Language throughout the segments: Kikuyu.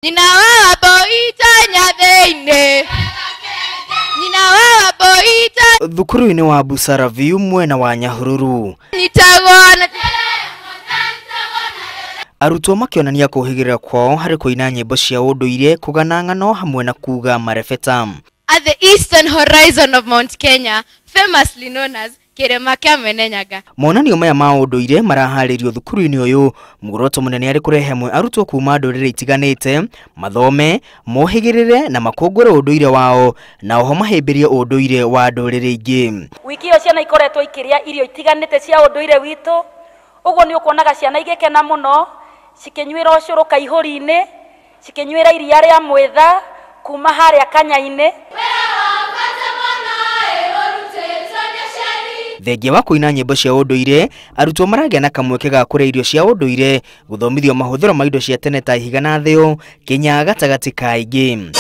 Nyina wa Wambui nyathĩ-inĩ. Nyina wa Wambui Thukuru-inĩ wa Busara View mwena wa Nyahururu nyitagwo na arutwo makĩonania kũhĩgĩrĩra kwao harĩ kũina nyĩmbo cia ũndũire, kũgana ng'ano hamwe na kuga marebeta. At the eastern horizon of Mount Kenya, famously known as Kĩrĩma kĩa Mwenenyaga. Monanio maya ma ũndũire maraharĩrio thukuru-inĩ ũyũ, muoroto mũnene arĩ kũrehe hamwe arutwo kuma ndũrĩrĩ itiganĩte mathome, mohĩgĩrĩre na makũngũĩre ũndũire wao na oho mahĩmbĩrie ũndũire wa ndũrĩrĩ ingĩ. Wiki ĩyo ciana ikoretwo ikĩrĩa irio itiganĩte cia ũndũire witũ, ũguo nĩ ũkuonaga ciana igĩkena mũno cikĩnyuĩra ũcũrũ kaihũri-inĩ, cikĩnyuĩra iria rĩa mwĩtha kuma harĩa kanya-inĩ. Thengia wa kũina nyĩmbo cia ũndũire, arutwo maragĩa na kamweke ga kũrĩa irio cia ũndũire, gũthomithio mahũthĩro ma indo cia tene ta ihiga na thĩũ, kinya gatagatĩ ka ingĩ.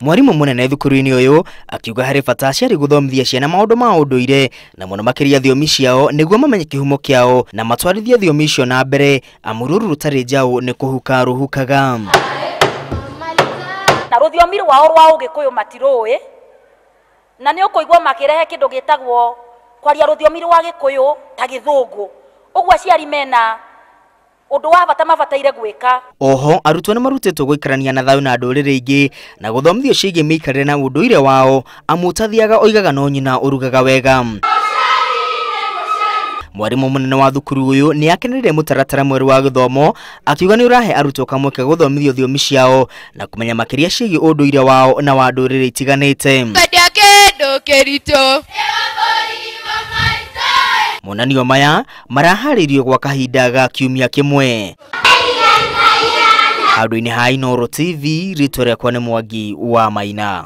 Mwarimũ mũnene thukuru-inĩ ũyũ akiuga harĩ bata aciari gũthomithia ciana maũndũ ma ũndũire na mũno makĩria thiomi ciao nĩguo mamenye kĩhumo kĩao na matwarithie thiomi icio na mbere, amu rũrũ rũtarĩ njaũ nĩ kũhuka rũhukaga. Na rũthiomi rwao rwa Ũgĩkũyũ matirũĩ, na nĩ ũkũigua makĩrehe kĩndũ gĩtagwo kwaria rũthiomi rwa Gĩkũyũ ta Gĩthũngũ. Ũguo aciari mena ũndũ wa bata mabataire gwĩka. Oho arutwo nĩ marutĩtwo gũikarania na thayũ na ndũrĩrĩ ingĩ na gũthomithio ciĩgiĩ mĩikarĩre na ũndũire wao, amu ũtathiaga oigaga no nyina ũrugaga wega. Mwarimũ mũnene wa thukuru ũyũ nĩ akenereire mũtaratara mwerũ wa gĩthomo, akiuga nĩ ũrahe arutwo kamweke gũthomithio thiomi ciao na kũmenya makĩria ciĩgiĩ ũndũire wao na wa ndũrĩrĩ itiganĩte. Kwendia kĩndũ kĩritũ. Monanio maya maraharĩirio gwa kahinda ga kiumia kĩmwe. Handũ-inĩ ha Inooro TV, rĩtwa rĩakwa nĩ Mwangi wa Maina.